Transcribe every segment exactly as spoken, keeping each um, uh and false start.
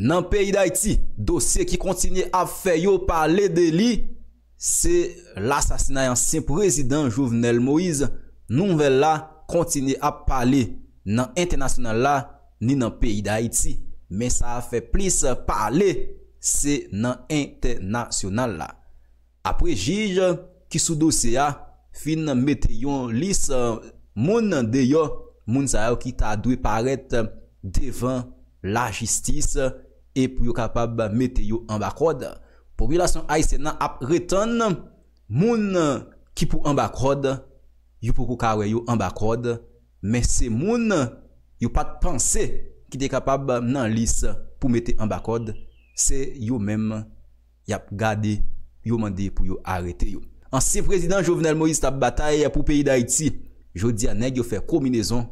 Nan peyi Dayiti, dosye ki kontinye ap fè yo pale de li, se lasasinay ansyen prezidan Jovenel Moïse. Nouvèl la kontinye ap pale nan entènasyonal la, ni nan peyi Dayiti. Men sa a fè plis pale, se nan entènasyonal la. Apre jij ki sou dosye a fin mete yon lis, eh, moun deyò, moun sa yo ki ta dwe parèt devan lajistis e pou yo kapab mete yo anba kòd. Popilasyon ayisyèn nan ap ret tann moun ki pou anba kòd, yo poko ka wè yo anba kòd, men se moun yo pa t panse ki te kapab nan lis pou mete anba kòd, se yo menm y ap gade, yo mande pou yo arete yo. Ansyen prezidan Jovenel Moïse t ap batay pou peyi Dayiti. Jodi a, nèg yo fè konbinezon,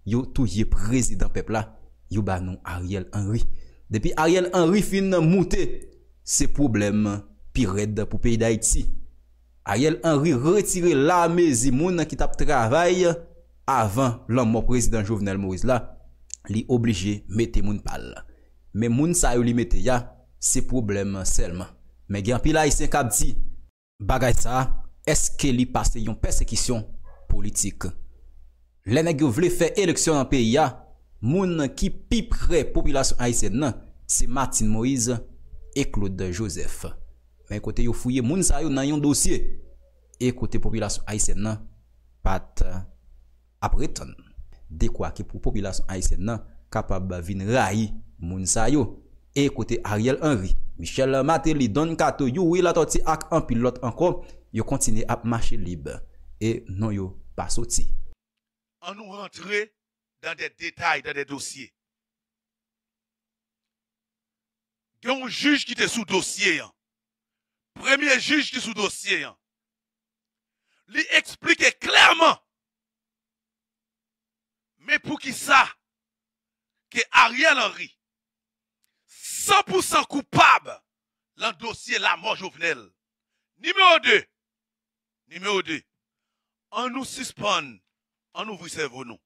yo touye prezidan pèp la, yo ba non Ariel Henry. Depi Ariel Henry fin moute, se pwoblèm pi rèd pou peyi Dayiti. Ariel Henry retire lamezi moun ki t ap travay avan lanmò prezidan Jovenel Moïse la, li oblije mete moun pa l. Men moun sa yo li mete a, se pwoblèm sèlman. Men gen anpil Ayisyen k ap di, bagay sa a, èske li pa se yon pèsekisyon politik? Lè nèg yo vle fè eleksyon nan peyi a, moun ki pi pre popilasyon ayisyèn nan, se Martine Moïse e Claude Joseph. Men kote yo fouye moun sa yo nan yon dosye, e kote popilasyon ayisyèn nan pa t ap ret tann. Dekwa ki pou popilasyon ayisyèn nan kapab vin rayi moun sa yo. E kote Ariel Henry, Michel Martelly, Don Kato, Youri Latortue ak anpil lòt ankò, yo kontinye ap mache lib e non yo pa soti. Ann nou rantre dan de detay, dan de dosye. Gen yon jij ki te sou dosye an. Premye jij ki sou dosye an, li eksplike klèman men poukisa ke Ariel Henry san pou san koupab lan dosye lamò Jovenel. Nimewo de, nimewo de, ann nou sispann, ann ouvri sèvo nou.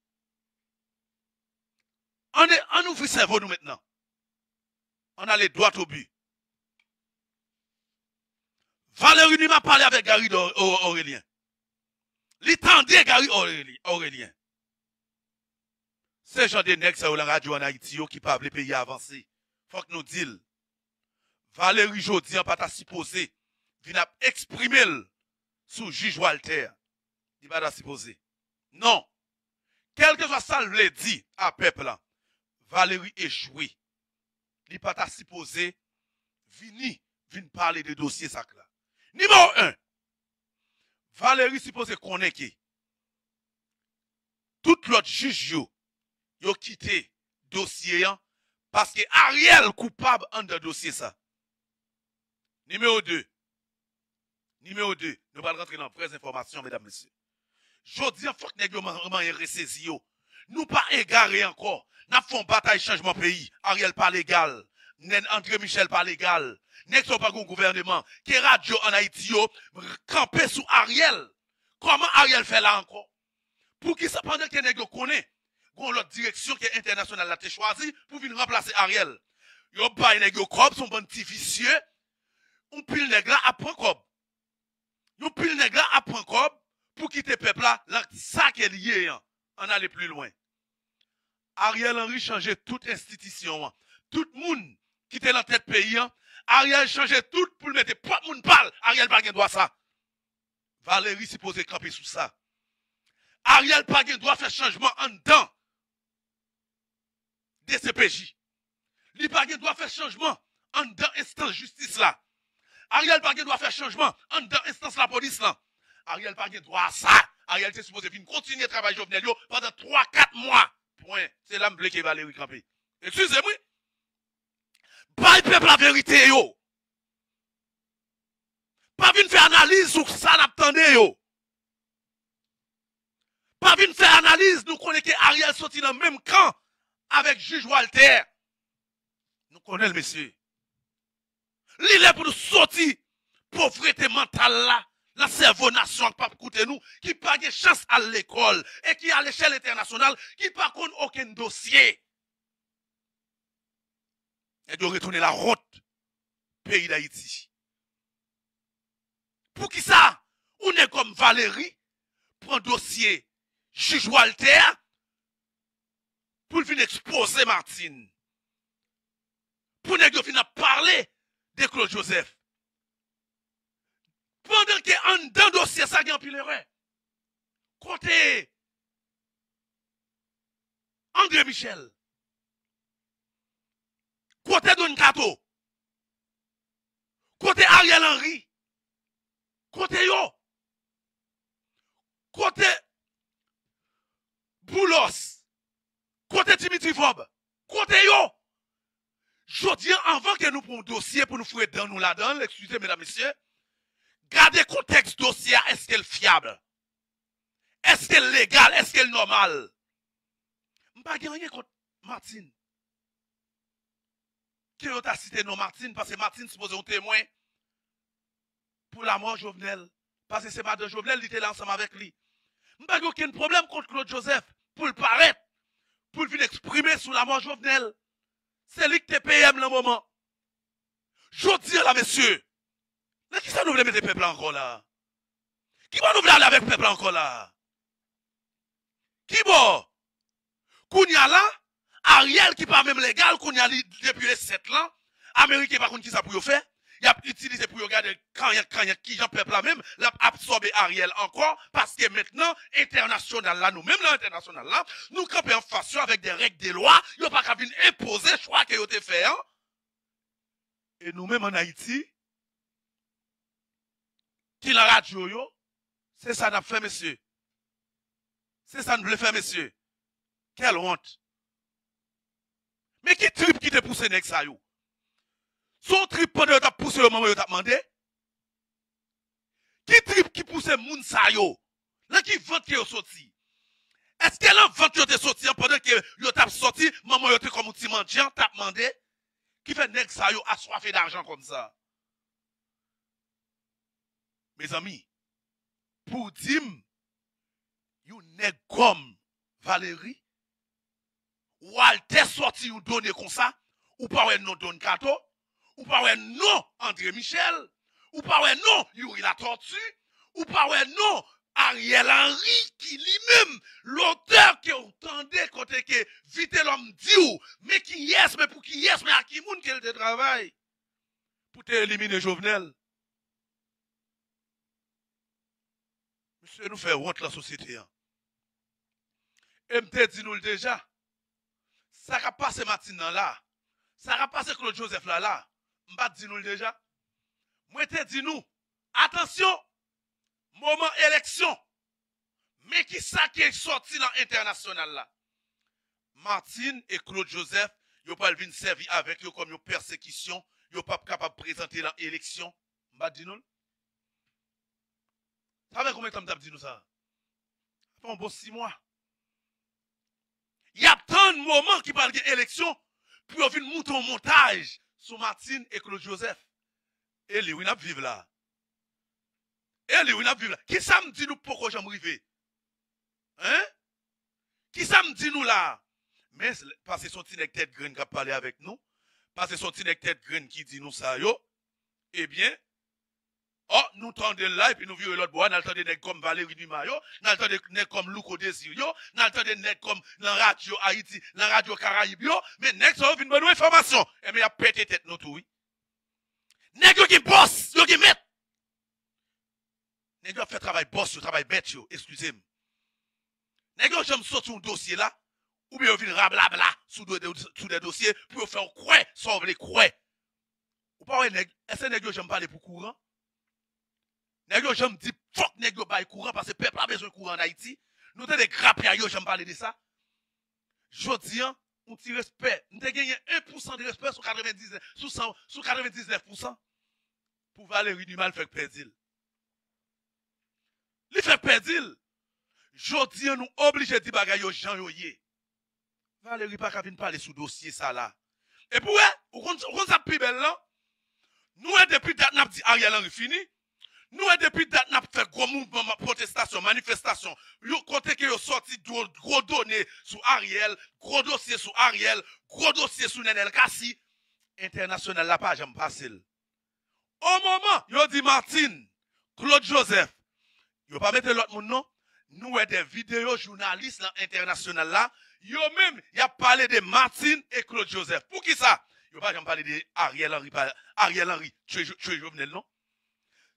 Ann, ann ouvri sèvo nou mentnan. Ann ale dwat o bi. Valery Numa pale avèk Gary Aurelien. Li tande Gary Aurelien. Se jan de nèg sa yo lan radyo ann Ayiti yo ki pa vle peyi a avanse. Fòk nou di l. Valery jodi an pa ta sipoze vin ap eksprime l sou jij Walter. Li pa ta sipoze. Non. Kèlkeswa sa l vle di a pèp la, Valery echwe. Li pa ta sipoze vini, vin pale de dosye sa k la. Nimewo en, Valery sipoze konnen ke tout lòt jij yo, yo kite dosye an paske Ariel koupab anndan dosye sa. Nimewo de, nimewo de, nou pral rantre nan vrè enfòmasyon, medam, mesye. Jodi an, fòk nèg yo manyen resezi yo. Nou pa egare ankò. N ap fè yon batay chanjman peyi. Ariel pa legal. Nèg André Michel pa legal. Nèg sa yo pa gen yon gouvèneman. Ke radyo ann Ayiti yo kanpe sou Ariel. Kòman Ariel fè la ankò? Poukisa pandan ke nèg yo konnen gen yon lòt direksyon ke entènasyonal la te chwazi pou vin ranplase Ariel? Yo bay nèg yo kòb, se yon bann ti visye. Yon pil nèg la ap pran kòb. Yon pil nèg la ap pran kòb pou kite pèp la lan sa ke l ye an. Ann ale pli lwen. Ariel Henry chanje tout enstitisyon an. Tout moun ki te lan tèt peyi an, Ariel chanje tout pou l mete pwòp moun pa l. Ariel pa gen dwa sa. Valery sipoze kanpe sou sa. Ariel pa gen dwa fè chanjman anndan D C P J. Li pa gen dwa fè chanjman anndan enstans jistis la. Ariel pa gen dwa fè chanjman anndan enstans lapolis lan. Ariel pa gen dwa a sa. Ariel te sipoze vin kontinye travay Jovenel yo pandan twa, kat mwa. Pwen. Se la m vle ke Valery kanpe. Eskize m wi. Bay pèp la verite yo. Pa vin fè analiz sou sa n ap tande yo. Pa vin fè analiz, nou konnen ke Ariel soti nan menm kan avèk jij Walter. Nou konnen l, mesye. Li lè pou nou soti povrete mantal la, lan sèvo nasyon an k p ap koute nou, ki pa gen chans al lekòl, e ki alechèl entènasyonal, ki pa konn okenn dosye. Nèg yo retounen lawont peyi Dayiti. Poukisa yon nèg kòm Valéry pran dosye jij Walter pou l vin ekspoze Martine? Pou nèg yo vin ap pale de Claude Joseph. Pandan ke anndan dosye sa gen anpil erè. Kote André Michel? Kote Don Kato? Kote Ariel Henry? Kote yo? Kote Boulos? Kote Dimitri Vorbe? Kote yo? Jodi a, anvan ke nou pran yon dosye pou nou foure dan nou ladan l, eskize, medam, mesye, gade kontèks dosye a, èske l fyab? Èske l legal? Èske l nòmal? M pa gen anyen kont Martine. Ke yo ta site non Martine, paske Martine sipoze yon temwen pou lamò Jovenel. Paske se madan Jovenel, li te la ansanm avèk li. M pa gen okenn pwoblèm kont Claude Joseph pou l parèt, pou l vin eksprime sou lamò Jovenel. Se li ki te P M nan moman. Jodi a la, mesye, nan kisa nou vle mete pèp la ankò la? Ki bò nou vle ale avèk pèp la ankò la? Ki bò? Kounye a la, Ariel ki pa menm legal, kounye a li depi le sèt lan, Ameriken pa konn kisa pou yo fè. Y ap itilize pou yo gade kanyank, kanyank, kijan pèp la menm, l ap absòbe Ariel ankò, paske mentnan, entènasyonal la, nou menm nan entènasyonal la, nou kanpe anfas yo avèk de règ de lwa, yo pa ka vin enpoze chwa ke yo te fè an. E nou menm ann Ayiti, ki nan radyo yo, se sa n ap fè, mesye. Se sa n vle fè, mesye. Quelle honte! Men ki trip ki te pouse nèg sa yo? Se yon trip pandan yo t ap pouse yo, manman yo t ap mande? Ki trip ki pouse moun sa yo? Nan ki vant ke yo soti? Èske nan vant yo te soti an, pandan ke yo t ap soti, manman yo te kòm yon ti mandyan, t ap mande? Ki fè nèg sa yo aswafe dajan kòmsa? Mezanmi, pou w di m, yon nèg kòm Valéry, Walter sòti yon done konsa, ou pa wè non Don Kato, ou pa wè non André Michel, ou pa wè non Youri Latortue, ou pa wè non Ariel Henry ki li menm lotè ke w tande kote ke Vitelhomme di w, men kiyès, men pou kiyès, men ak ki moun ke l te travay pou te elimine Jovenel. Mesye, nou fè wont lan sosyete an. E m te di nou l deja, sa k ap pase Martine nan la, sa k ap pase Claude Joseph la la, m pa t di nou l deja? Mwen te di nou, atansyon, moman eleksyon, men kisa ki sòti nan entènasyonal la. Martine e Claude Joseph, yo pral vin sèvi avèk yo kòm yon pèsekisyon, yo p ap kapab prezante nan eleksyon. M pa t di nou l? Sa fè konbyen tan m t ap di nou sa? Sa fè yon bon sis mwa. Y ap tann moman ki pral gen eleksyon pou yo vin moute yon montaj sou Martine e Claude Joseph. E li wi n ap viv la. E li wi n ap viv la. Kisa m di nou poko janm rive? Hein? Kisa m di nou la? Men, pase se yon ti nèg tèt grenn k ap pale avèk nou. Pase se yon ti nèg tèt grenn ki di nou sa yo. Ebyen, ò, nou tande l la, epi nou vire lòt bò a, n al tande nèg kòm Valéry Numa yo, n al tande nèg kòm Louko Désir yo, n al tande nèg kòm nan Radyo Ayiti, nan Radyo Karayib yo, men nèg sa yo vin ban nou enfòmasyon. Enben, y ap pete tèt nou tou, wi. Nèg yo gen bòs, yo gen mèt. Nèg yo ap fè travay bòs yo, travay mèt yo, eskize m. Nèg yo janm soti yon dosye la, oubyen yo vin rablabla sou de, sou de dosye pou yo fè w kwè sa w vle kwè. Ou pa wè nèg, èske nèg yo janm pale pou kouran? Nèg yo janm di fòk nèg yo bay kouran, paske pèp la bezwen kouran ann Ayiti? Nou tande grapyay yo janm pale de sa? Jodi a, yon ti respè. M te genyen en pousan de respè sou katrevendiznèf, sou san, sou katrevendiznèf pousan. Pou Valéry Numa, l fèk pèdi l. Li fèk pèdi l. Jodi a, nou oblije di bagay yo jan yo ye. Valéry pa ka vin pale sou dosye sa la. Epi w wè, ou konn, ou konn sa k pi bèl lan? Nou wè depi dat n ap di Ariel Henry fini. Nou wè depi dat n ap fè gwo mouvman, pwotestasyon, manifestasyon. Yo, kote ke yo sòti gwo, gwo done sou Ariel, gwo dosye sou Ariel, gwo dosye sou Nenel Cassy. entènasyonal la pa janm pase l. O moman yo di Martine, Claude Joseph, yo pa mete lòt moun non. Nou wè de videyo jounalis nan entènasyonal la, yo menm y ap pale de Martine e Claude Joseph. Poukisa? Yo pa janm pale de Ariel Henry, pa, Ariel Henry tchwe, tchwe Jovenel non.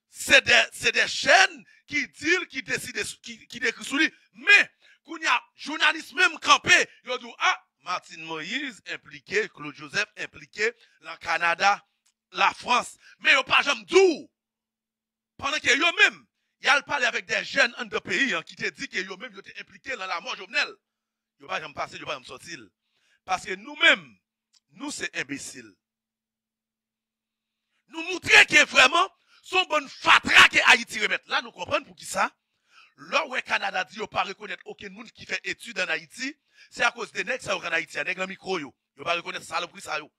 Se de, se de chèn ki di l, ki deside, ki, ki dekri sou li. Men, kounye a, jounalis menm kanpe, yo di w, a, Martine Moïse enplike, Claude Joseph enplike, lan Kanada, Lafrans. Men yo pa janm di w, pandan ke yo menm, y al pale avèk de jèn anndan peyi an ki te di ke yo menm yo te enplike lan lanmò Jovenel. Yo pa janm pase l, yo pa janm sòti l. Paske nou menm, nou se enbesil. Nou moutre ke vrèman, se yon bann fatra ke Ayiti remèt. La, nou konprann poukisa. Lè w wè Kanada di yo pa rekonèt okenn moun ki fè etid ann Ayiti, se akoz de nèg sa yo k ann Ayiti a, nèg lan mikwo yo. Yo pa rekonèt salopri sa yo.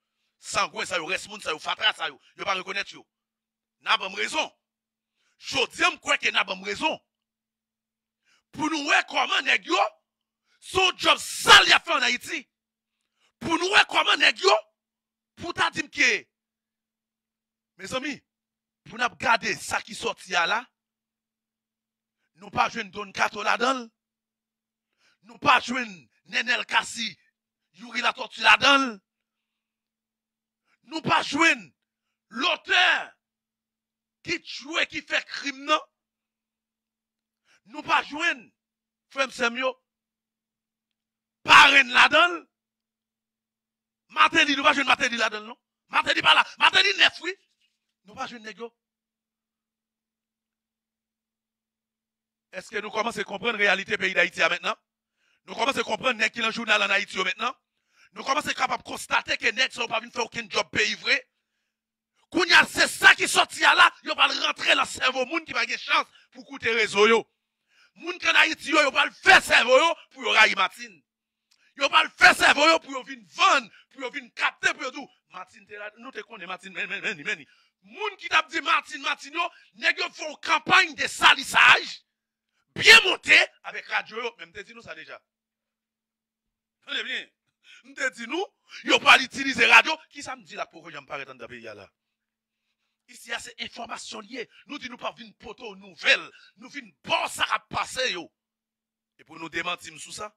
Sangwen sa yo, rès moun sa yo, fatra sa yo. Yo pa rekonèt yo. N a ban m rezon. Jodi a, m kwè ke n a ban m rezon. Pou nou wè kòman nèg yo, se yon djòb sal y ap fè ann Ayiti. Pou nou wè kòman nèg yo, pou ta di m ke, mezanmi, pou n ap gade sa ki sòti a la, nou pa jwenn Don Kato ladan l, nou pa jwenn Nenel Cassy, Youri Latortue ladan l, nou pa jwenn lotè ki tchwe, ki fè krim nan, nou pa jwenn, frè m, sè m yo, parenn ladan l. Martelly, nou pa jwenn Martelly ladan l non. Martelly pa la. Martelly nèf, wi. Nou pa jwenn nèg yo. Èske nou kòmanse konprann reyalite peyi Dayiti a mentnan? Nou kòmanse konprann nèg ki lan jounal ann Ayiti yo mentnan? Nou kòmanse kapab konstate ke nèg sa yo pa vin fè okenn djòb peyi vre? Kounye a, se sa ki sòti a la, yo pral rantre lan sèvo moun ki pa gen chans pou koute rezo yo. Moun k ann Ayiti yo, yo pral fè sèvo yo pou yo rayi Martine. Yo pral fè sèvo yo pou yo vin vann, pou yo vin kapte, pou yo di w, Martine te la, nou te konnen Martine, men, men, men, men. Moun ki t ap di Martine, Martine yo, nèg yo fè yon kanpay de salisaj, byen monte avèk radyo yo, men m te di nou sa deja. Tande byen, m te di nou, yo pral itilize radyo. Kisa m di la k poko janm parèt anndan peyi a la? Isi a se enfòmasyon l ye. Nou di nou pa vin pote w nouvèl, nou vin ba w sa k ap pase yo. E pou nou demanti m sou sa.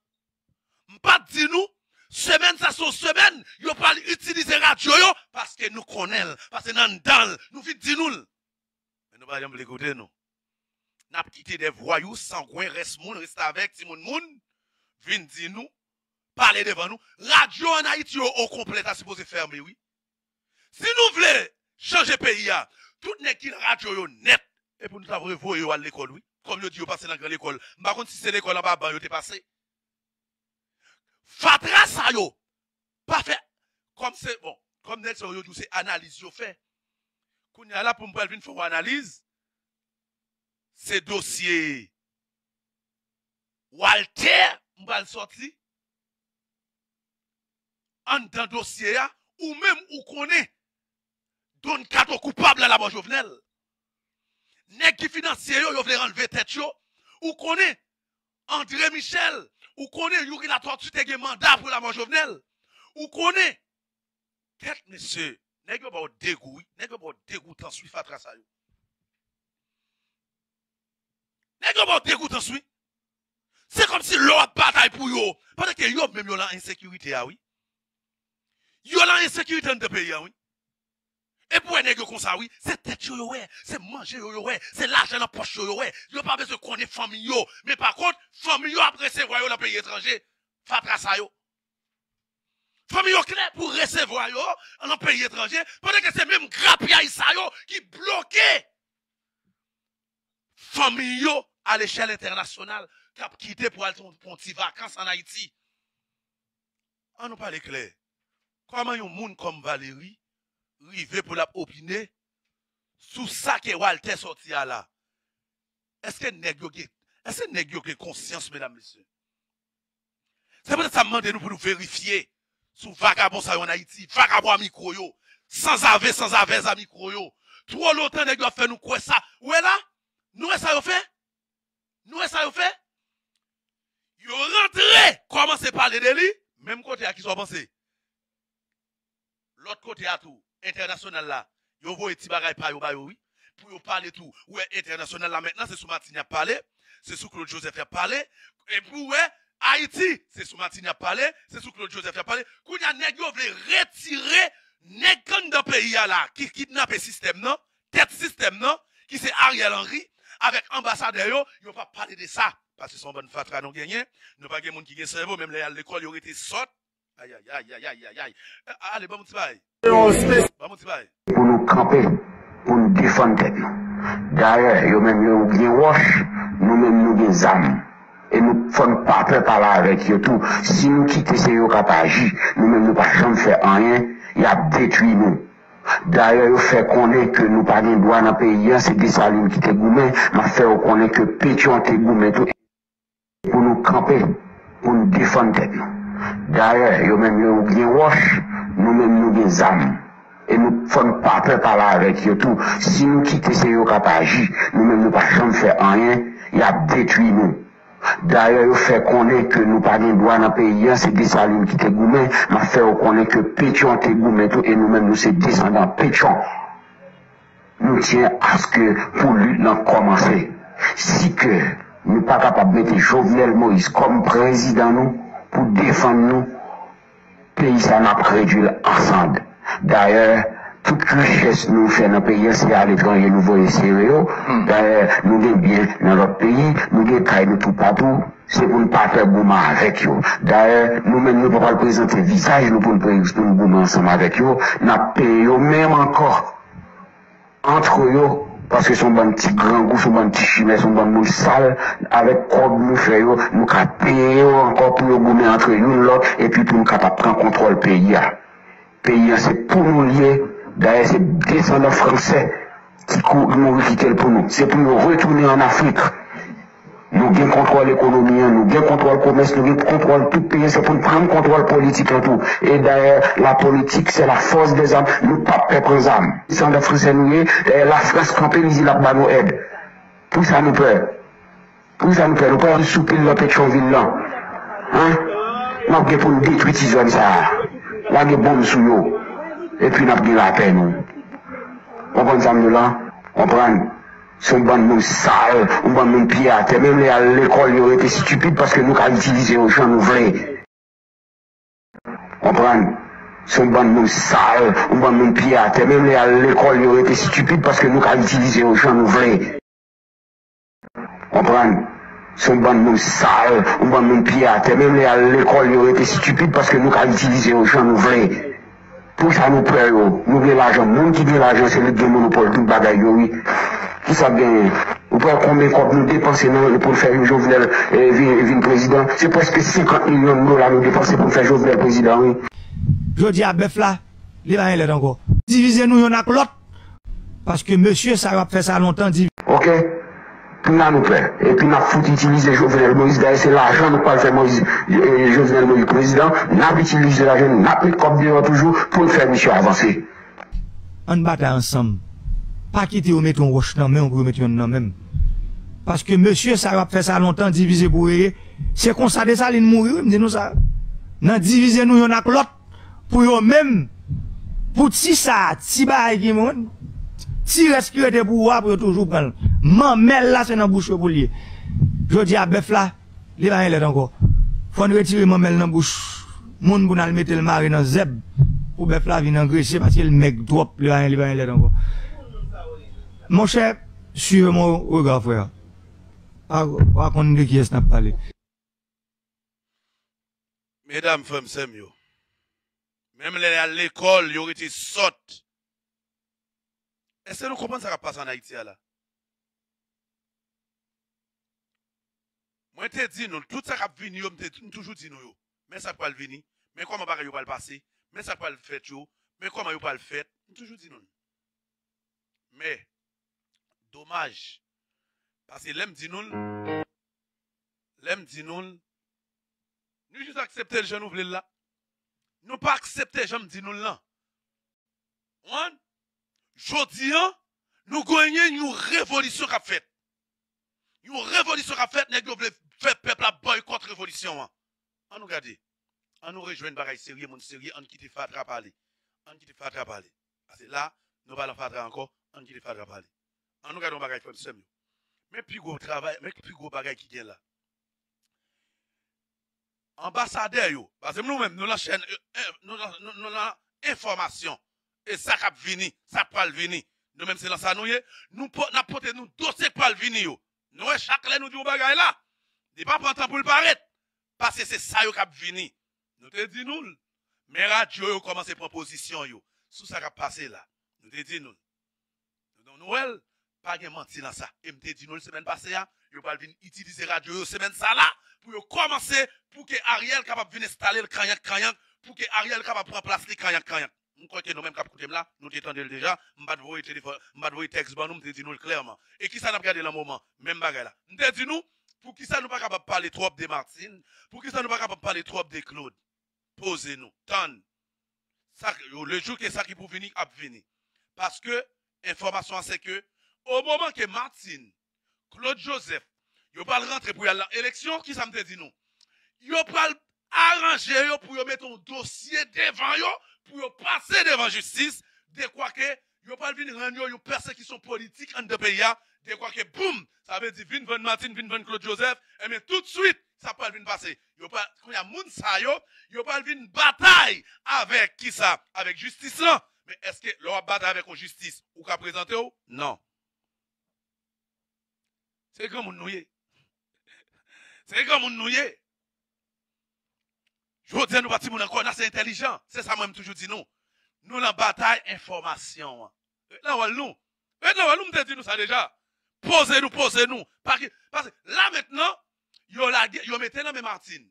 M pa t di nou, semèn sa se yon semèn yo pral itilize radyo yo, paske nou konnen l, paske n anndan l, nou vin di nou l. Men nou pa janm vle koute nou. N ap kite de vwayou, sangwen, rès moun, restavèk, timoun moun, vin di nou, pale devan nou. Radyo ann Ayiti yo okonplè ta sipoze fèmen, wi. Si nou vle chanje peyi a, tout nèg ki nan radyo yo nèt, e pou nou ta revoye yo al lekòl, wi. Kòm yo di yo pase nan gran lekòl. M pa konn si se lekòl anba ban yo te pase. Fatra sa yo pa fè, kòm se, bon, kòm nèg sa yo, yo di w se analiz yo fè. Kounye a la, pou m pral vin fè yon analiz, se dosye Walter m pral sòti. Anndan dosye a, ou menm ou konnen Don Kato koupab nan lanmò Jovenel. Nèg ki finansye yo, yo vle anlve tèt yo. Ou konnen André Michel, ou konnen Youri Latortue te gen manda pou lanmò Jovenel. Ou konnen. Kèt, mesye, nèg yo ba w degou, wi. Nèg yo ba w degoutans, wi, fatra sa yo. Nèg yo ba w degoutans, wi. Se kòmsi lè w ap batay pou yo, pandan ke yo menm yo lan ensekirite a, wi. Yo lan ensekirite anndan peyi a, wi. Epi w wè nèg yo konsa, wi. Se tèt yo yo wè, se manje yo yo wè, se lajan nan pòch yo yo wè. Yo pa bezwen konnen fanmi yo. Men pa kont, fanmi yo ap resevwa yo lan peyi etranje. Fatra sa yo. Fanmi yo klè pou resevwa yo lan peyi etranje, pandan ke se menm grapyay sa yo ki bloke fanmi yo alechèl entènasyonal k ap kite pou al t-, pou yon ti vakans ann Ayiti. An nou pale klè. Kòman yon moun kòm Valéry rive pou l ap opine sou sa ke Walter sòti a la? Èske nèg yo gen, èske nèg yo gen konsyans, medam, mesye? Se poutèt sa m mande nou pou nou verifye sou vagabon sa yo ann Ayiti, vagabon a mikwo yo, sanzave, sanzavèz a mikwo yo. Twò lontan nèg yo ap fè nou kwè sa. Ou wè la? Nou wè sa yo fè? Nou wè sa yo fè? Yo rantre, kòmanse pale de li, menm kote a, kisa w panse? Lòt kote a tou, entènasyonal la, yo voye ti bagay pa yo ba yo, wi. Pou yo pale tou. Ou wè entènasyonal la mentnan, se sou Martine y ap pale, se sou Claude Joseph y ap pale, epi ou wè Ayiti, se sou Martine y ap pale, se sou Claude Joseph y ap pale. Kounye a, nèg yo vle retire nèg k anndan peyi a la, ki kidnape sistèm nan, tèt sistèm nan, ki se Ariel Henry, avèk anbasadè yo, yo p ap pale de sa. Paske se yon bann fatra nou genyen, nou pa gen moun ki gen sèvo, menm lè y al lekòl, yo rete sòt. Ayayay, ayayay, ayayay. A- Ale, ban m yon ti bagay. Ban m yon ti bagay. Pou nou kanpe, pou n defann tèt nou. Dayè, yo menm yo gen wòch, nou menm nou gen zam. E nou fò n pa pè pale avèk yo tou. Si nou kite se yo k ap aji, nou menm nou pa janm fè anyen, y ap detwi nou. Dayè, yo fè konnen ke nou pa gen dwa nan peyi a, se Desalin ki te goumen, m ap fè yo konnen ke Petyon te goumen tou. Pou nou kanpe, pou n defann tèt nou. Dayè, yo menm yo gen wòch, nou menm nou gen zam. E nou fò n pa pè pale avèk yo tou. Si nou kite se yo k ap aji, nou menm nou pa janm fè anyen, y ap detwi nou. Dayè, yo fè konnen ke nou pa gen dwa nan peyi a, se Desalin ki te goumen, m ap fè yo konnen ke Petyon te goumen tou, e nou menm nou se desandan Petyon. Nou tyen aske pou lit lan kòmanse. Si ke nou pa kapab mete Jovenel Moïse kòm prezidan nou pou defann nou, peyi sa n ap redwi l an sand. Dayè, tout richès nou fè nan peyi a se aletranje nou voye sere yo. Dayè, nou gen byen nan lòt peyi, nou gen kay nou toupatou. Se pou n pa pè goumen avèk yo. Dayè, nou menm nou pa pral prezante vizaj nou pou n pre- pou n goumen ansanm avèk yo. N ap peye yo menm ankò. Antre yo, paske se yon bann ti grangou, se yon bann ti chimè, se yon bann moun sal, avèk kòb nou fè yo, nou ka peye yo ankò pou yo goumen antre youn lòt, epi pou nou kapab pran kontwòl peyi a. Peyi a se pou nou l ye, dayè se desandan fransè ki kou- mouri kite l pou nou. Se pou yo retounen ann Afrik. Nou gen kontwòl ekonomi an, nou gen kontwòl komès, nou gen kontwòl tout peyi an, se pou n pran kontwòl politik lan tou. E dayè, la politique, c'est la force des armes, nou p ap pè pran zam. Desandan fransè nou ye, dayè Lafrans kanpe, li di l ap ba nou èd. Poukisa nou pè? Poukisa nou pè? Nou pè sou pil nan Petyonvil lan. Hein? N ap gen pou n detwi ti zòn sa a. Lage bonm sou yo. Epi n ap gen lapè nou. Konprann sa m di w lan? Konprann? Se yon bann moun sal, yon bann moun pye atè. Menm lè y al lekòl, yo rete estipid paske nou ka itilize yo jan nou vle. Konprann? Se yon bann moun sal, yon bann moun pye atè. Menm lè y al lekòl, yo rete estipid paske nou ka itilize yo jan nou vle. Konprann? Se yon bann moun sal, yon bann moun pye atè. Menm lè y al lekòl, yo rete estipid paske nou ka itilize yo jan nou vle. Poukisa nou pè yo? Nou gen lajan. Moun ki gen lajan, se li k gen monopòl tout bagay yo, wi. Kisa k genyen? Ou pè konbyen kòb nou depanse nan pou n fè Jovenel eh, vin, vin prezidan? Se prèske senkant milyon dola nou depanse pou n fè Jovenel prezidan, wi. Jodi a, bèf la, li pa gen lèt ankò. Divize nou yonn ak lòt. Paske mesye sa yo ap fè sa lontan. Divi- Ok? Kounye a nou pè. Epi n ap fout itilize Jovenel Moïse. Dayè, se lajan nou pral fè Moïse, eh, Jovenel Moïse prezidan. N ap itilize lajan, n ap met kòb deyò toujou pou n fè misye avanse. Ann batay ansanm. Pa kite yo mete yon wòch nan men w pou yo mete yonn nan men m. Paske mesye sa yo ap fè sa lontan, divize pou reye. Se konsa Desalin mouri, wi, m di nou sa. Nan divize nou yonn ak lòt, pou yo menm, pou ti sa, ti bagay ki moun, ti rès ki rete pou ou a, pou yo toujou pran l. Manmèl la, se nan bouch yo pou l ye. Jodi a, bèf la, li pa gen lèt ankò. Fò n retire manmèl nan bouch moun pou n al mete l mare nan zèb pou bèf la vin angrese paske l mèg twòp, li pa gen, li pa gen lèt ankò. Monchè, suivez mon regard, frère. Pa, pa konn de kiyès n ap pale. Medam, frè m, sè m yo. Menm lè y al lekòl, yo rete sòt. Èske nou konprann sa k ap pase ann Ayiti a la? Mwen te di nou, tout sa k ap vini yo, m te m toujou di nou yo. Men sa k pral vini, men kòman bagay yo pral pase, men sa k pral fèt yo, men kòman yo pral fèt, m toujou di nou l. Men, domaj, paske lè m di nou l, lè m di nou l, nou jis aksepte l jan nou vle l la. Nou pa aksepte jan m di nou l lan. Konprann? Jodi an, nou genyen yon revolisyon k ap fèt. Yon revolisyon k ap fèt, nèg yo vle fè pèp la bòykòt revolisyon an. Ann nou gade. Ann nou rejwenn bagay serye, moun serye, ann kite fatra pale. Ann kite fatra pale. Paske la, nou pa nan fatra ankò, ann kite fatra pale. Ann nou gade yon bagay, frè m, sè m yo. Men pi gwo travay, men pi gwo bagay ki gen la. Anbasadè yo, paske nou menm, nou nan chèn, eh, eh, nou nan, nou, nou nan enfòmasyon. E sa k ap vini, sa k pral vini. Nou menm, se nan sa nou ye. Nou po-, n ap pote nou dosye k pral vini yo. Nou wè, chak lè nou di yon bagay la, li pa pran tan pou l parèt. Paske se sa yo k ap vini. Nou te di nou l. Men radyo yo kòmanse pran pozisyon yo sou sa k ap pase la. Nou te di nou l. Nou, nou wè l, pa gen manti nan sa. E m te di nou l semèn pase a, yo pral vin itilize radyo yo semèn sa la pou yo kòmanse, pou ke Ariel kapab vin enstale l kanyank kanyank, pou ke Ariel kapab pran plas li kanyank kanyank. M kwè ke nou menm k ap koute m la, nou te tande l deja. M pa t voye telefòn, m pa t voye tèks ban nou, m te di nou l klèman. E kisa n ap gade nan moman? Menm bagay la. M te di nou, poukisa nou pa kapab pale twòp de Martine? Poukisa nou pa kapab pale twòp de Claude? Poze nou, tann. Sa, le jou ke sa ki pou vini ap vini. Paske enfòmasyon an se ke, o moman ke Martine, Claude Joseph, yo pral rantre pou y al nan eleksyon, kisa m te di nou? Yo pral aranje yo pou yo mete yon dosye devan yo, pou yo pase devan jistis, dekwa ke yo pral vin rann yo yon pèsekisyon politik anndan peyi a, dekwa ke, boum, sa vle di vin vann Martine, vin vann Claude Joseph, enben, toutswit, sa pral vin pase. Yo pral, kounye a, moun sa yo, yo pral vin batay avèk kisa? Avèk jistis lan. Men èske lè w ap batay avèk yon jistis, ou ka prezante w? Non. Se granmoun nou ye. Se granmoun nou ye. Jodi a, nou pa timoun ankò, n ase entèlijan. Se sa mwen m toujou di nou. Nou nan batay enfòmasyon an. Ret nan wòl nou. Ret nan wòl nou, m te di nou sa deja. Poze nou, poze nou. Pa ki, paske la mentnan, yo lage, yo mete nan men Martine.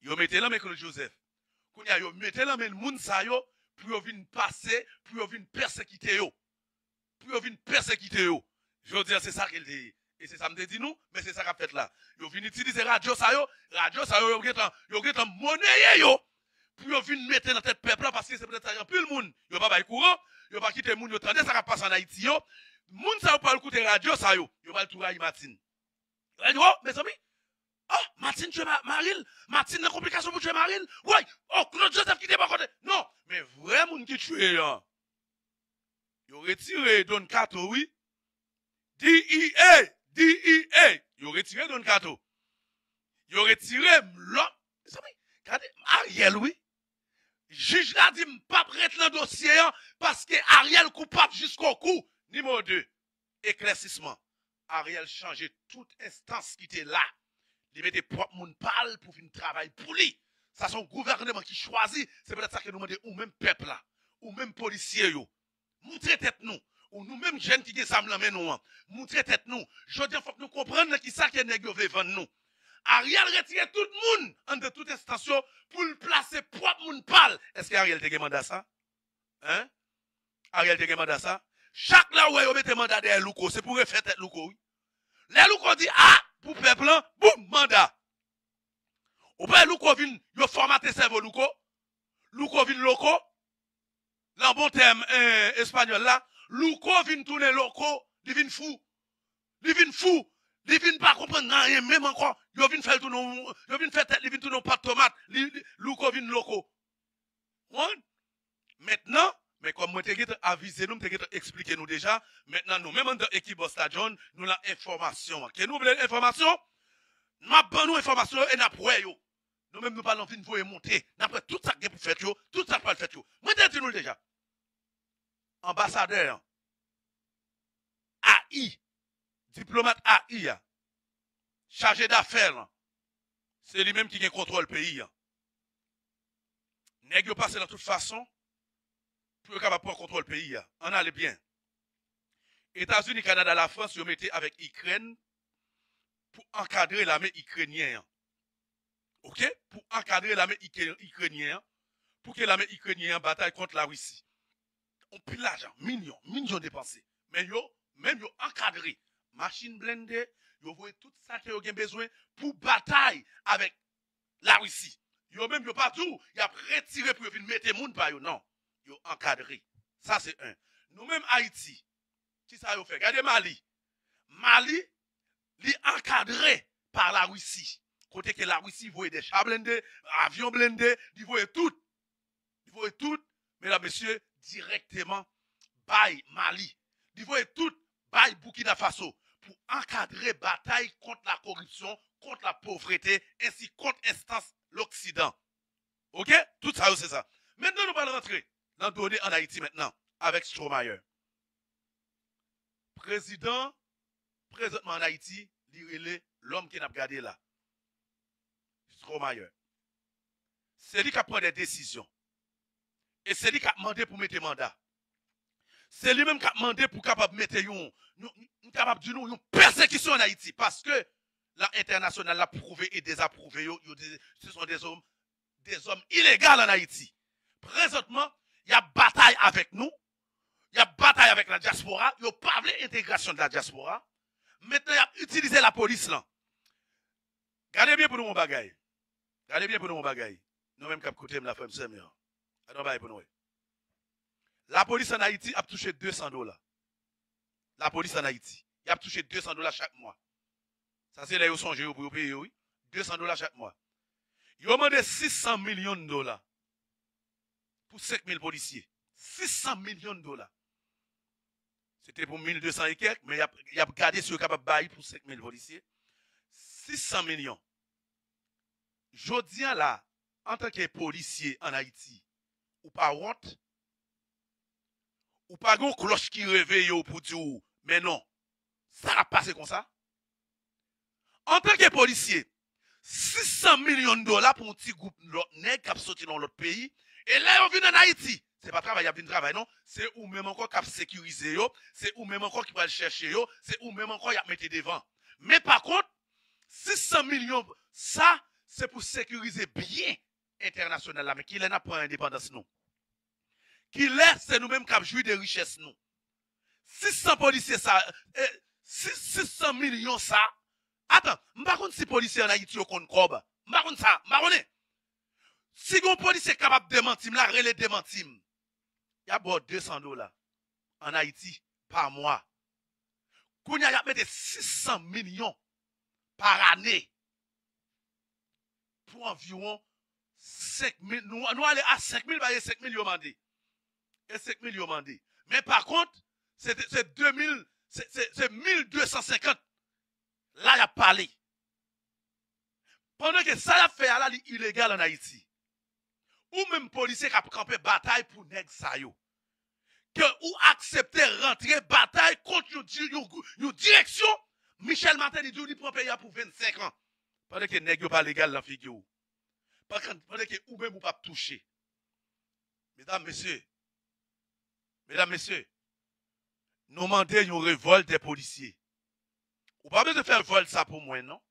Yo mete nan men Claude Joseph. Kounye a, yo mete nan men moun sa yo pou yo vin pase, pou yo vin pèsekite yo. Pou yo vin pèsekite yo. Jodi a, se sa ke l te ye. E se sa m te di nou, men se sa k ap fèt la. Yo vin itilize radyo sa yo, radyo sa yo, yo gentan, yo gentan moneye yo, pou yo vin mete nan tèt pèp la, paske se poutèt sa gen anpil moun, yo pa bay kouran, yo pa kite moun yo tande sa k ap pase ann Ayiti yo. Moun sa yo pral koute radyo sa yo, yo pral tou rayi Martine. Yo pral di, oh, mezanmi, oh, Martine tchwe ma-, mari l, Martine nan konplikasyon pou tchwe mari l, woy, oh, Claude Joseph kite bò kote. Non, men vrè moun ki tchwe an, yo retire Don Kato, wi. D E A, D E A, yo retire Don Kato. Yo retire lòt. Mezanmi, gade, Ariel, wi. Jij la di m p ap ret nan dosye an paske Ariel koupab jiskokou. Nimewo de, eklèsisman. Ariel chanje tout enstans ki te la. Li mete pwòp moun pa l pou vin travay pou li. Sa se yon gouvèneman ki chwazi. Se poutèt sa ke nou mande ou menm pèp la, ou menm polisye yo, moutre tèt nou. Ou nou menm jèn ki gen zam nan men nou an, moutre tèt nou. Jodi a, fòk nou konprann nan kisa ke nèg yo vle vann nou. Ariel retire tout moun anndan tout enstans yo pou l plase pwòp moun pa l. Èske Ariel te gen manda sa? Hein? Ariel te gen manda sa? Chak lè ou wè yo mete manda dèyè Louko, se pou refè tèt Louko, wi. Lè Louko di a pou pèp lan, boum, manda. Ou pa wè Louko vin, yo fòmate sèvo Louko? Louko vin loko? Nan bon tèm, eh, espanyòl la, Louko vin tounen loko, li vin fou. Li vin fou. Li vin pa konprann anyen menm ankò. Yo vin fè l tounen, yo vin fè tèt li vin tounen yon pat tomat. Li, li, Louko vin loko. Konprann? Mentnan, men kòm mwen te gentan avize nou, m te gentan eksplike nou deja, mentnan nou menm anndan ekip Bòs Ladjòn, nou nan enfòmasyon an. Ke nou vle enfòmasyon? M ap ban nou enfòmasyon yo e n ap wè yo. Nou menm nou pa nan vin voye monte. N ap wè tout sa k gen pou fèt yo, tout sa k pral fèt yo. Mwen te di nou l deja. Anbasadè an, A I, diplomat A I a, chaje dafè lan, se li menm ki gen kontwòl peyi an. Nèg yo pase nan tout fason pou yo kapab pran kontwòl peyi a. Ann ale byen. Etazini, Kanada, Lafrans, yo mete avèk Ikrèn pou ankadre lame ikrenyen an. Oke? Pou ankadre lame ike-, ikrenyen an, pou ke lame ikrenyen an batay kont Larisi. Yon pil lajan, milyon, milyon depanse. Men yo, menm yo ankadre. Machin blende, yo voye tout sa ke yo gen bezwen pou batay avèk Larisi. Yo menm yo pa di w y ap retire pou yo vin mete moun pa yo, non. Yo ankadre. Sa se en. Nou menm Ayiti, kisa yo fè? Gade Mali. Mali, li ankadre pa Larisi. Kote ke Larisi voye de cha blende, avyon blende, li voye tout. Li voye tout medam, mesye, dirèkteman bay Mali. Li voye tout bay Burkina Faso pou ankadre batay kont lakoripsyon, kont lapovrete, ensi kont enstans Loksidan. Oke? Tout sa yo se sa. Mentnan nou pral rantre nan done ann Ayiti mentnan avèk Stromayer. Prezidan, prezantman ann Ayiti, li rele lòm ke n ap gade la, Stromayer. Se li k ap pran de desizyon. E se li k ap mande pou mete manda. Se li menm k ap mande pou kapab mete yon, yon, m kapab di nou, yon pèsekisyon ann Ayiti. Paske la entènasyonal la pwouve e dezapwouve yo, yo de, se son dezòm, dezòm ilegal ann Ayiti. Prezantman, y ap batay avèk nou, y ap batay avèk la dyaspora, yo pa vle entegrasyon de la dyaspora. Mentnan, y ap itilize lapolis lan. Gade byen pou nou yon bagay. Gade byen pou nou yon bagay. Nou menm k ap koute m la, frè m, sè m yo. Gade yon bagay pou nou wè. Lapolis ann Ayiti ap touche de san dola. Lapolis ann Ayiti, y ap touche de san dola chak mwa. Sa se lè yo sonje yo pou yo peye yo, wi. De san dola chak mwa. Yo mande sis san milyon dola pou senk mil polisye. Sis san milyon dola. Se te pou mil de san e kèk, men y ap, y ap gade si yo kapab bay pou senk mil polisye. Sis san milyon. Jodi a la, antanke polisye ann Ayiti, ou pa wont? Ou pa gen yon klòch ki reveye w pou di w, men non, sa k ap pase konsa? Antanke polisye, sis san milyon dola pou yon ti gwoup lòt nèg k ap soti nan yon lòt peyi, e lè yo vin ann Ayiti, se pa travay y ap vin travay, non. Se ou menm ankò k ap sekirize yo, se ou menm ankò ki pral chèche yo, se ou menm ankò y ap mete devan. Men pa kont, sis san milyon sa, se pou sekirize byen entènasyonal la. Men kilè n ap pran endepandans nou? Kilè se nou menm k ap jwi de richès nou? Sis san polisye sa, eh, sis, sis san milyon sa. Atan, m pa konn si polisye ann Ayiti yo konn kòb. M pa konn sa, m pa konnen. Si gen yon polisye k kapab demanti m la, rele demanti m. Y ap ba w de san dola ann Ayiti pa mwa. Kounye a, y ap mete sis san milyon pa ane pou anviwon senk mil. Nou, nou ale a senk mil, paske senk mil yo mande. E senk mil yo mande. Men pa kont, se, se de mil, se, se, se mil de san senkant. La, y ap pale. Pandan ke sa y ap fè a la, li ilegal ann Ayiti. Ou menm polisye k ap kanpe batay pou nèg sa yo. Ke ou aksepte rantre batay kont yon, di- yon, yon direksyon, Michel Martelly di w li pran peyi a pou vennsenk an. Pandan ke nèg yo pa legal nan figi w. Pandan, pandan ke ou menm ou p ap touche. Medam, mesye, medam, mesye, nou mande yon revòlt dè polisye. Ou pa bezwen fè revòlt sa pou mwen, non.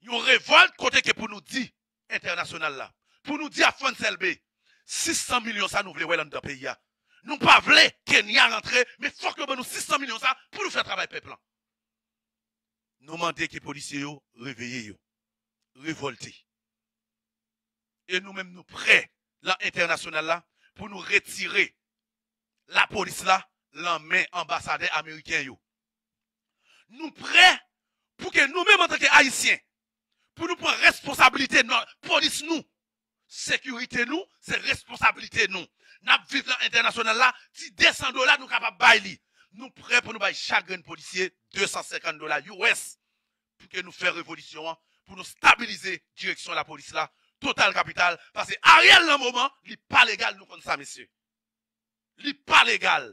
Yon revòlt kote ke pou nou di entènasyonal la, pou nou di a Frantz Elbé, sis san milyon sa nou vle wè l anndan peyi a. Nou pa vle Kenya rantre, men fòk yo ban nou sis san milyon sa pou nou fè travay pèp lan. Nou mande ke polisye yo reveye yo, revòlte. E nou menm nou prè, lan entènasyonal la, pou nou retire lapolis la lan men anbasadè ameriken yo. Nou prè pou ke nou menm antanke Ayisyen, pou nou pran responsabilite nan polis nou. Sekirite nou, se responsabilite nou. N ap viv lan entènasyonal la, ti de san dola nou kapab bay li. Nou prè pou nou bay chak grenn polisye de san senkant dola U S pou ke nou fè revolisyon an, pou nou stabilize direksyon lapolis la, total kapital, paske Ariel nan moman, li pa legal, nou konn sa, mesye. Li pa legal.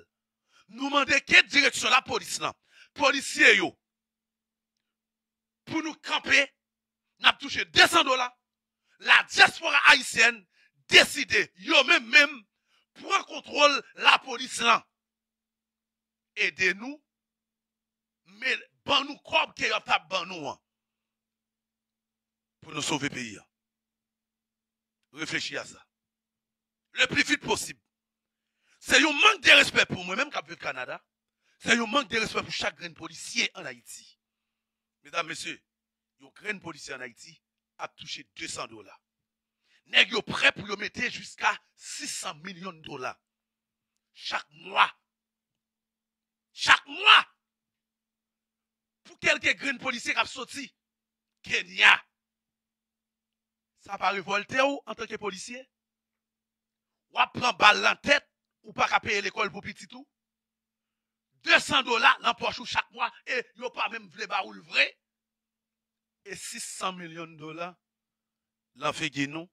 Nou mande ke direksyon lapolis lan, polisye yo, pou nou kanpe, n ap touche de san dola. La dyaspora ayisyèn deside, yo menm menm, pran kontwòl lapolis lan. Ede nou, men ban nou kòb ke y ap t ap ban nou an. Pou nou sove peyi a. Reflechi a sa. Le pli vit posib. Se yon mank de respè pou mwen menm k ap viv Kanada. Se yon mank de respè pou chak grenn polisye ann Ayiti. Medam, mesye, yon grenn polisye ann Ayiti ap touche de san dola. Nèg yo prè pou yo mete jiska sis san milyon dola. Chak mwa. Chak mwa! Pou kèlke grenn polisye k ap soti Kenya. Sa pa revòlte w antanke polisye? w ap pran bal nan tèt, ou pa ka peye lekòl pou pitit ou. De san dola nan pòch ou chak mwa, e yo pa menm vle ba ou l vre. E sis san milyon dola nan figi nou,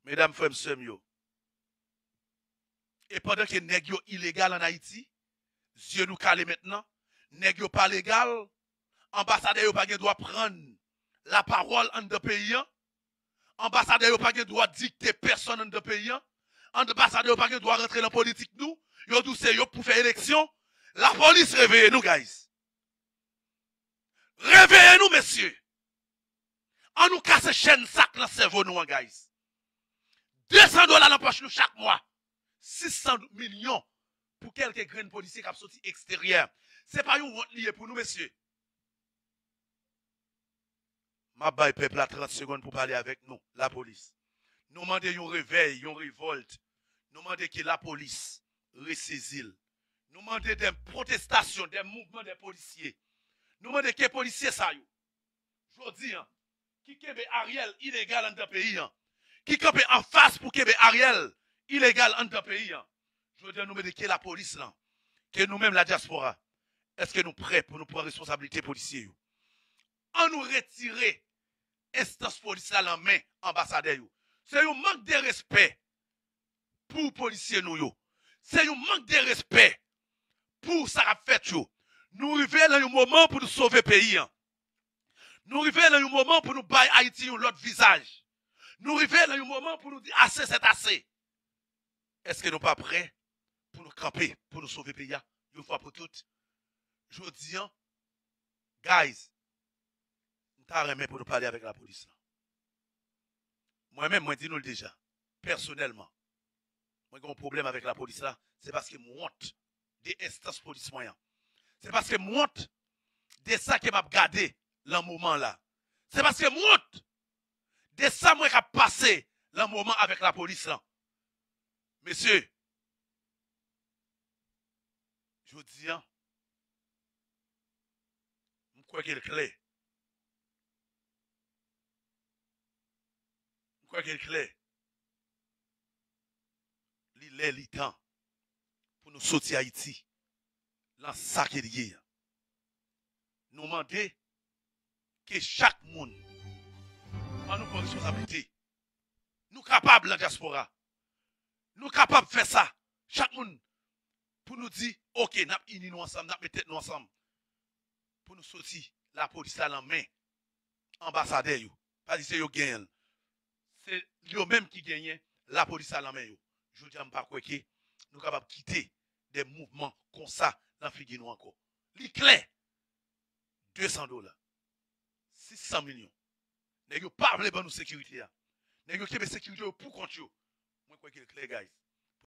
medam, frè m, sè m yo. E pandan ke nèg yo ilegal ann Ayiti, zye nou kale mentnan, nèg yo pa legal, anbasadè yo pa gen dwa pran lapawòl anndan peyi an, anbasadè yo pa gen dwa dikte pèsonn anndan peyi an, anbasadè yo pa gen dwa rantre nan politik nou, yo di w se yo k pou fè eleksyon. Lapolis, reveye nou, guys. Reveye nou, mesye. An nou kase chèn sa k nan sèvo nou an, guys. De san dola nan pòch nou chak mwa. Sis san milyon pou kèlke grenn polisye k ap soti eksteryè. Se pa yon wont li ye pou nou, mesye. M ap bay pèp la trant segonn pou pale avèk nou, lapolis. Nou mande yon revèy, yon revòlt. Nou mande ke lapolis resezi l. Nou mande de pwotestasyon, de mouvman de polisye. Nou mande ke polisye sa yo, jodi an, ki kenbe Ariel ilegal anndan peyi an, ki kanpe anfas pou kenbe Ariel ilegal anndan peyi an. Jodi an, nou mande ke lapolis lan, ke nou menm ladyaspora, èske nou prè pou nou pran responsablite polisye yo? An nou retire enstans polis la nan men anbasadè yo. Se yon mank de respè pou polisye nou yo. Se yon mank de respè pou sa k ap fèt yo. Nou rive nan yon moman pou nou sove peyi an. Nou rive nan yon moman pou nou bay Ayiti yon lòt vizaj. Nou rive nan yon moman pou nou di ase sèt ase. Èske nou pa prè pou nou kanpe, pou nou sove peyi a, yon fwa pou tout? Jodi an, guys, m ta renmen pou nou pale avèk lapolis lan. Mwen menm, mwen di nou l deja, pèsonèlman, mwen gen yon pwoblèm avèk lapolis la, se paske m wont de enstans polis mwen an. Se paske m wont de sa ke m ap gade lan moman la. Se paske m wont de sa mwen k ap pase lan moman avèk lapolis lan. Mesye, jodi an, m kwè ke l klè. M kwè ke l klè. Li lè, li tan pou nou soti Ayiti lan sa ke l ye an. Nou mande ke chak moun an nou pran responsablite. Nou kapab lan dyaspora. Nou kapab fè sa. Chak moun pou nou di, oke, n ap ini nou ansanm, n ap met tèt nou ansanm. Pou nou soti lapolis la lan men anbasadè yo. Pa di se yo k genyen l. Se yo menm ki genyen lapolis la lan men yo. Jodi a, m pa kwè ke nou kapab kite de mouvman konsa lan figi nou ankò. Li klè. De san dola. Sis san milyon. Nèg yo pa vle ban nou sekirite a. Nèg yo kenbe sekirite yo pou kont yo. Mwen kwè ke l klè, guys.